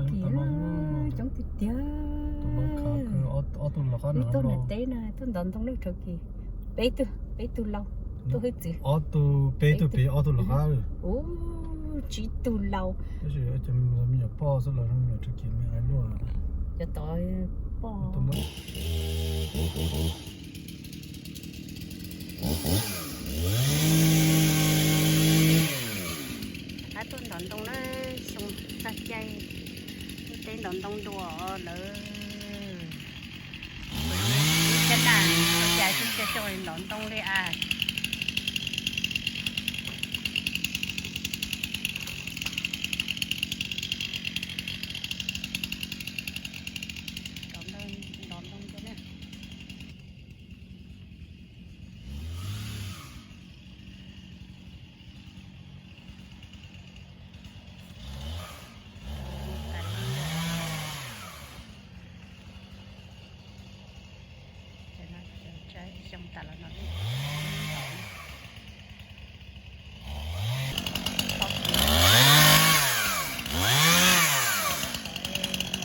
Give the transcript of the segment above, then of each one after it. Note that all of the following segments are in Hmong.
Coob tiag tiag. Ib tug niam teb na tuaj ntov ntoo lawm thaum kis, peb tug, peb tug laus tuaj hwj txwv. Ob tug, peb tug pem ob tug lawm qab. Ub, tsib tug laus. Tab sis cov me nyuam poj xwb los me nyuam thaum kis me luaj. Cov tod poj. Ab, tuaj ntov ntoo na, xyoo txog caij lub teb ntov ntoo dua lawm. Ib cab na, ua cas tsis xyoo li ntov ntoo li as. Ntov ntoo, ntov ntoo ntawm na. Xyoo tas los no.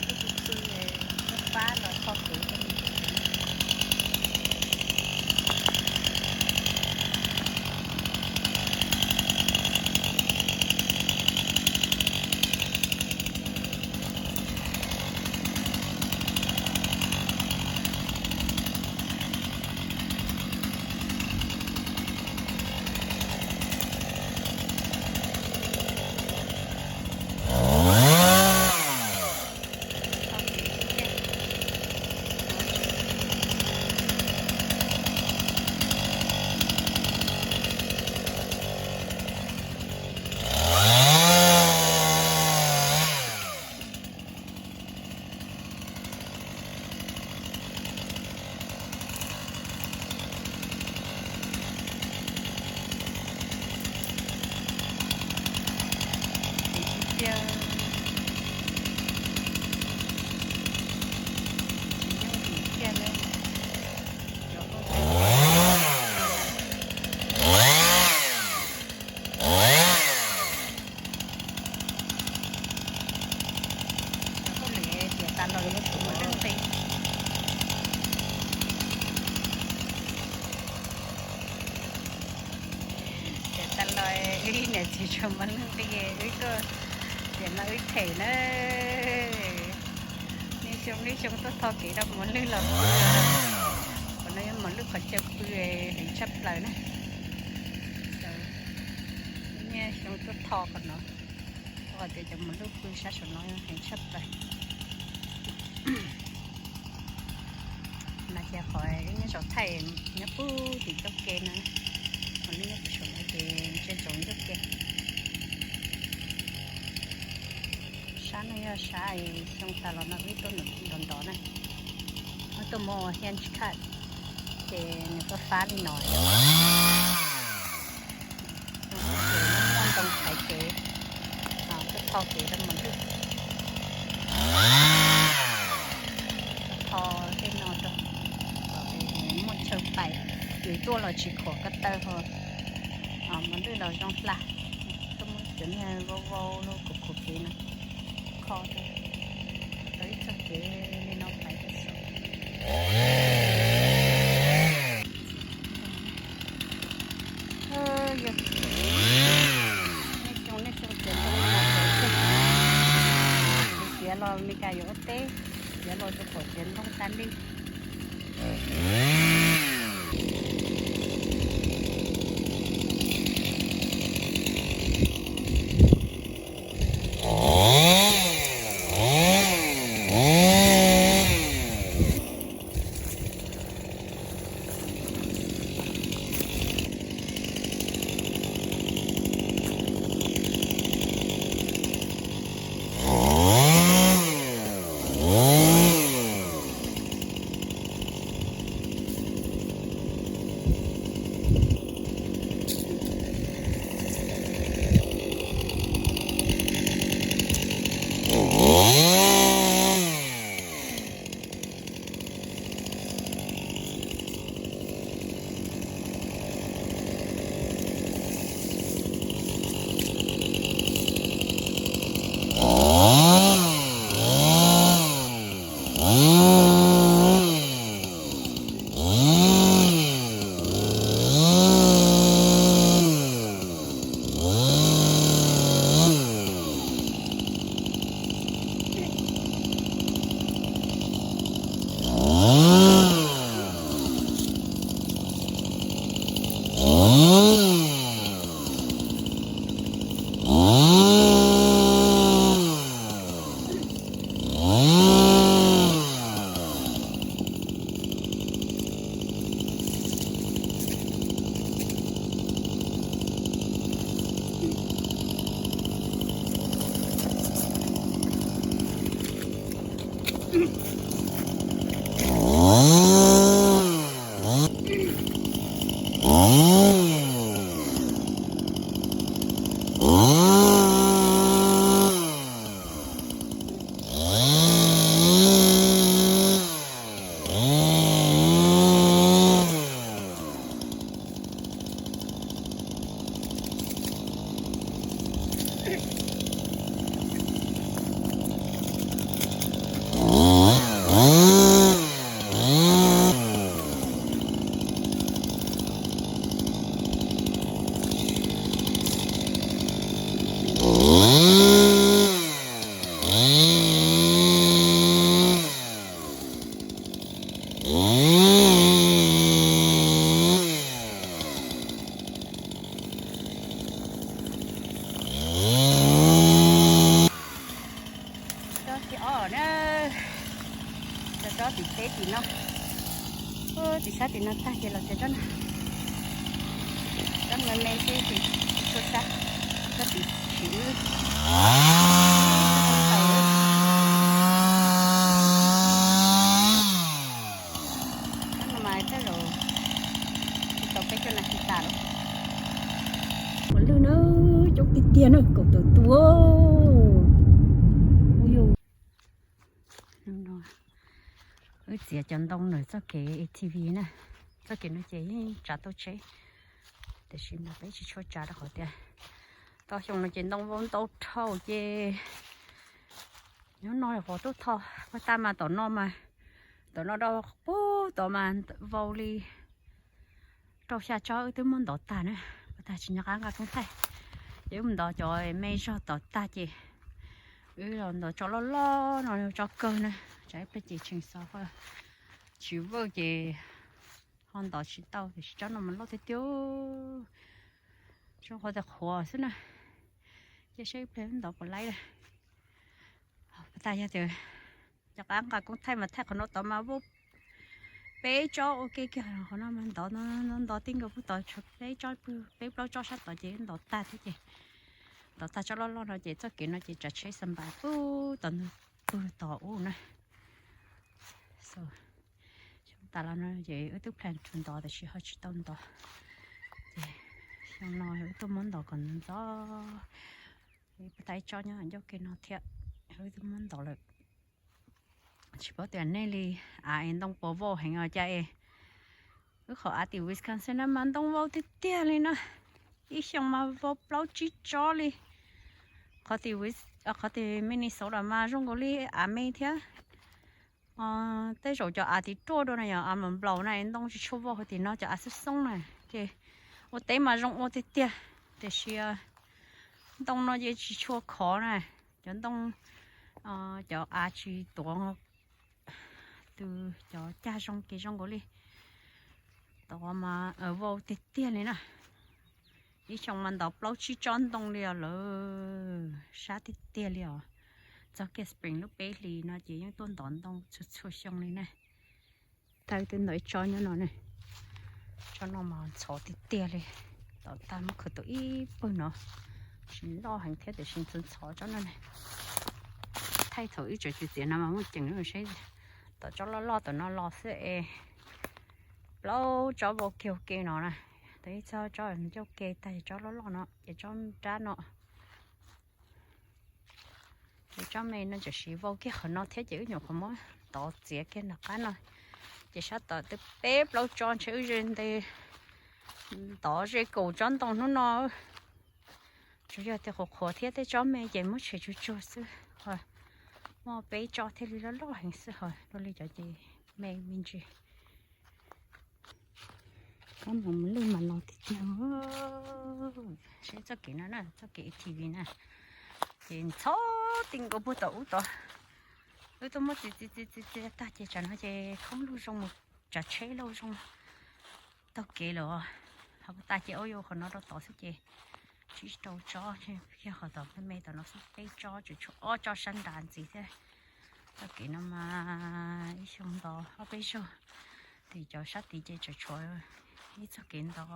Lub pw pw, lub pab los tho kev. Ua li tiam tas los yuav tsum muaj leej twg. Tiam tas los wb niam txiv tsis muaj leej twg, wb tuaj tiam no wb them na. Nej xyoo nej xyoo tuaj tho kev rau mos lwj los pw. Qhov no yog mos lwj qhov chaw pw heev tshaj plaws na. Nej xyoo tuaj tho qhov no, qhov tias cov mos lwj pw sab saum no heev tshaj plaws. Mas tias qhov wb nyob saum thaij nyob puag tim toj ke no, mos lwj nyob puag saum no ces ntsia ntsoov ntug ke. Sab no yog sab xyoo tas los no wb tuaj ntov ntov na, wb tuaj muab ua hench cut, ces nws tuaj fab li no. Muaj ntoo thaiv kev, tuaj tho kev rau mos lwj, tho tej no rau kom muaj chaw pais, yus tuaj los tsis khuam ko taw ho mos lwj los zoo hla. Tuaj muab cov niag vau vau los khuam khuam kev no kho rau, tau ib txoj kev li no pais rau saum. Yog nej xyoo nej xyoo tiav rau qhov tsev, tiav los Meskas yuav ua teb, tiav los rau qhov tsev ntoo tas li. Tsis sab tim no tag ces los tsev tsob no, tsob me me xwb ces tsis tshua sab, tsob tim tshis wb. Tsob no mas tej zaum tsis tau peb caug nas this tas lawm. Ua lwj na, coob tiag tiag na, kaum tawm tus. Wb txiav cov ntoo ntawm txoj kev A T V na, txoj kev no ces yeej tsav tau tsheb, tiam sis mas peb tsis tshua tsav rau qhov tias tau xyoo no ces ntoo vau ntau dhau ces nyob no qhov tuaj tho, puag ta mas tom no mas, tom no rau pug tod mas vau li rau xya tsob wb twb muab ntov tag na, puag ta tsis nco qab nqa koob thaij. Ces wb mus ntov cov me zog tom tag ces wb los ntov tsob loj loj no, tsob kawg na, tsam ib pliag ces tshee xov, tsis vawj ces ho ntov tsis tau, tiam sis tsob no mas loj tiag tiag, tsob qhuav tias qhuav xwb na, cia saib ib pliag wb ntov puas laib lawm. Puag ta yog tias nco qab nqa koob thaij mas thaij qhov no tod mas vau peb tsob ua ke kiag, qhov no mas ntov ntov ntov tib nkaus pug tod tshuav peb tsob, peb plaub tsob sab tod ces ntov tag thiab ces ntov tag tsob loj loj no ces txoj kev no ces tsav tsheb xa npas pug tod ntug pug tod ub na. Xyoo tas los no ces wb twb plan to ntov tiam sis ho tsis tau ntov. Ces xyoo no wb tuaj muab ntov kom ntxov, puag ta ib tsob nyob ncauj ke no thiab, wb twb muab ntov lawm. Tsis paub tias nej li av es ntoo puas vau heev os cas es wb qhov av tim Wisconsin na mas ntoo vau tiag tiag li na. Ib xyoo mas vau plaub tsib tsob li. Qhov tim, qhov tim Minnesota mas zoo nkaus li av me thiab. Tej zaum cov av tim ruaj dua na yog av mas nplaum na ntoo tsis tshua vau, hos tim no cov av xoob xoob na ces ua teb mas zoo ua tiag tiag, tiam sis ntoo no ces tsis tshua khov na. Cov ntoo, cov av tsis tuav, tus cov cag zoo ces zoo nkaus li tod mas vau tiag tiag li na. Ib xyoo mas ntov plaub tsib tsob ntoo li os lawm, sab tiag tiag li os. Txog kiag spring lub peb hlis no ces yeej tuaj ntov ntoo txhua txhua xyoo li na. Thaum twb ntov ib tsob nyob no ne, tsob no mas ntxhov tiag tiag li. Tom tag muab khwv tau ib pawg no, tsis loj heev thiab tiam sis ntxhov ntxhov tsob no ne. Thaum ib tsob txiv txiav no mas muaj ceem lub seb, tom tsob loj loj tom no los xwb es plaub tsob vau kiag ua ke no na. Tau ib txog tsob ncauj ke tag tsob loj loj no ces tsob nrab no. Ces tsob me no tam sim vau kiag qhov no thiab ces wb nyuam qhuav muab tov txiav kiag nram qab no. Ces sab tom twb peb plaub tsob ntshe wb ze nte ntov ze kaum tsob ntoo hnub no. Tsuas yog tias qhuav qhuav thiab tej tsob me ces muab tshem tsuag tsuag xwb. Muaj peb tsob thiaj li loj loj heev xwb, ho luag li cov ces me me ntsis. Kab mos lwj mas los tiag tiag. Saib txoj kev no na, txoj kev A T V na, ces ntxhov ti nkaus puag tom ub tod. Wb tuaj muab txiav txiav txiav txiav tag ces tsam no ces khoob lug zoo mus, tsav tsheb lug zoo taug kev lawm. Ho tas ces ua yus qhov no rau tod xwb ces tsib rau tsob, yog qhov tom me me tom no xwb peb tsob, tseem tshuav ob tsob sab nrad ntxiv thiab. Txoj kev no mas ib xyoo ntov ob peb zaug, ces cov sab tid ces tseem tshuav ib txoj kev ntov,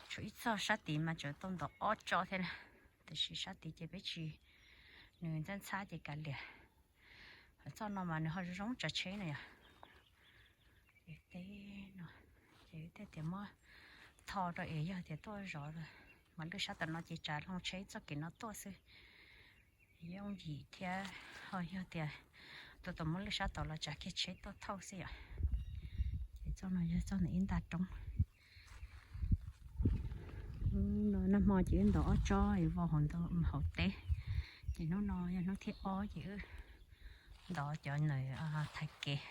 tshuav ib txoj sab tid mas tseem tau ntov ob tsob thiab na. Tiam sis sab tid ces peb tsis, nws ntxhab ntxhab ces kav liam. Txoj no mas nws ho zoo zoo tsav tsheb na yom. Teb no, ces thiaj tias muab tho rau es yog tias tuaj zov mos lwj sab tom no ces tsav hlo tsheb txoj kev no tuaj xwb. Yooj yim thiab, ho yog tias tus tom mos lwj sab tod los tsav kiag tsheb tuaj thauj xwb yom. Ces txoj no yog txoj ntawm ib nta roob. Hnub no nag hmo ces wb ntov ob tsob es vau hauv ntau hauv teb. Ces hnub no yog hnub thib ob ces wb ntov cov ntawm thaiv kev.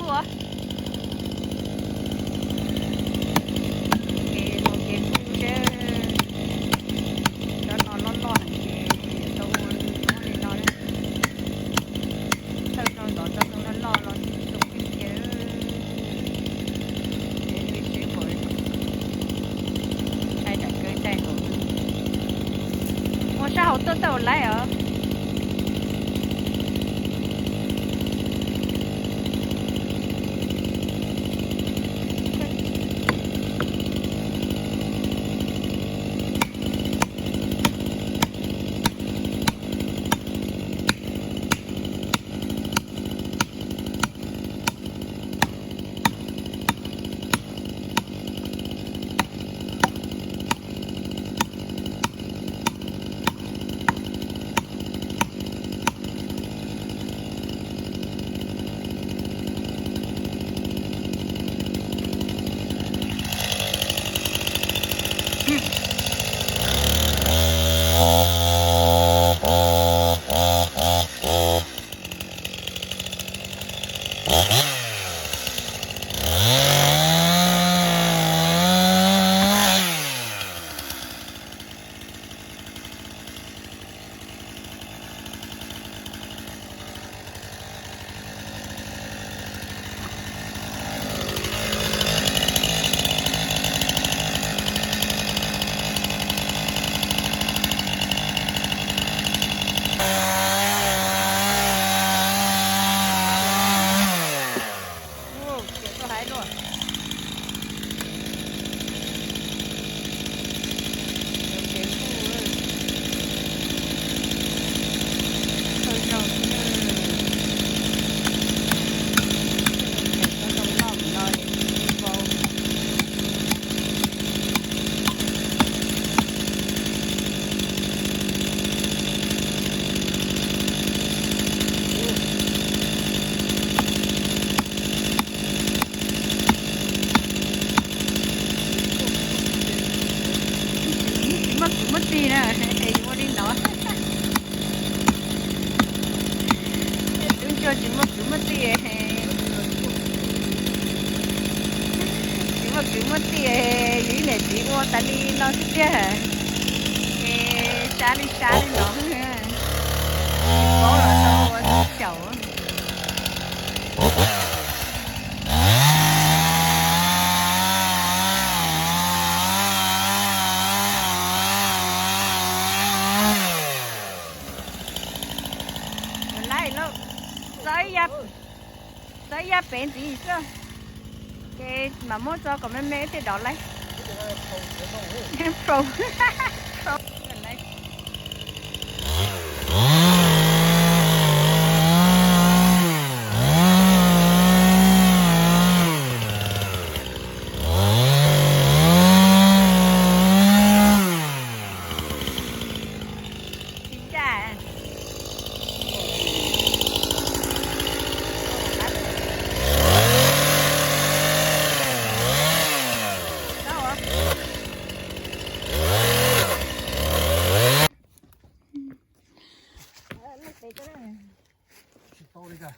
Ua, ces mus ces kuj seb, cov no loj loj heev ces tau ua nyob li no. Thawj zaug ntov tau tus loj loj los tsis tau kiag. Ces seb puas thaij daim kawg thaij hauv, ua sab hauv tuaj tau laib os. Ua, khiav tuaj hais luaj. Ua kev kuj, thawj zaug xwb na. Tau loj no es kuv yeej vau. Tsis muaj kwv muaj tij na, es yuav ua li no. Tub ntsuag tsis muaj kwv muaj tij, tsis muaj kwv muaj tij, yus ib niam txiv ua tas li no xwb tiag. Es sab li sab li no, tsis paub los tau ua xyaum. Laib lauj, txawb ib yam pem ntxiv xwb, ces mam muab tso kom me me thiaj dov laib. Tsis tau li cas. Tsis tau li cas.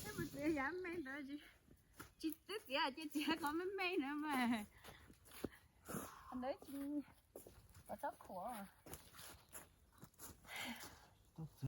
Ej, mus txiav yav me ntawd, tsis twb txiav ces txiav qhov me me na mas. Ntawd tsis, qhov tsob khuam.